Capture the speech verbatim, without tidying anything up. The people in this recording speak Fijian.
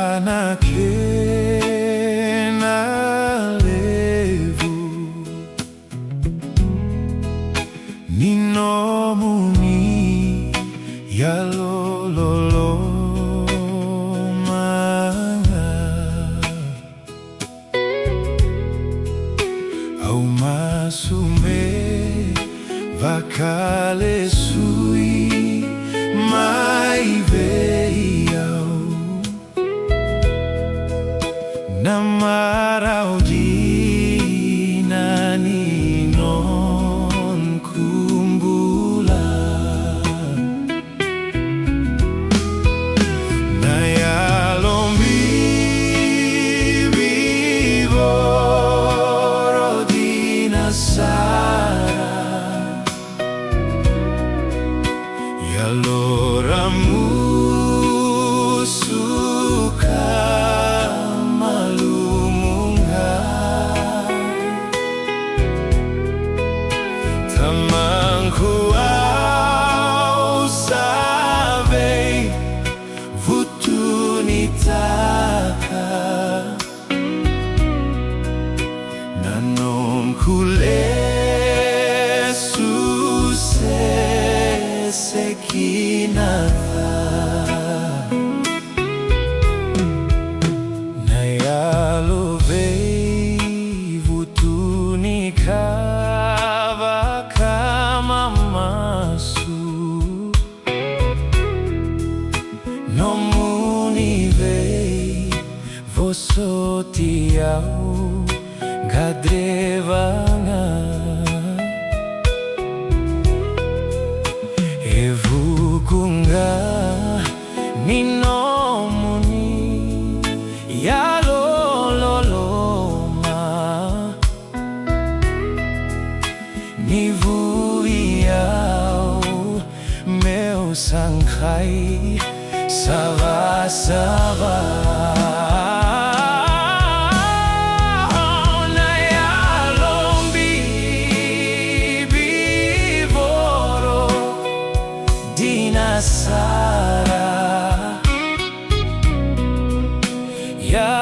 Na kena levu ni nomuni yalololoma ga. Au masu me vakalesui mai vei au na marau dina ni noqu bula. Na yalo bibi voro dina sara, yalo ra musu ka malumu ga. Tamaqu, au sa veivutunitaka na noqu lesu sese ki na ca. Na yalo veivutuni ka vakamamasu, nomuni veivosoti au gadreva ga. E vuku ga ni nomuni yalololoma ni vuli au meu sa qai savasava. Na yalo bibi voro dina sara, ya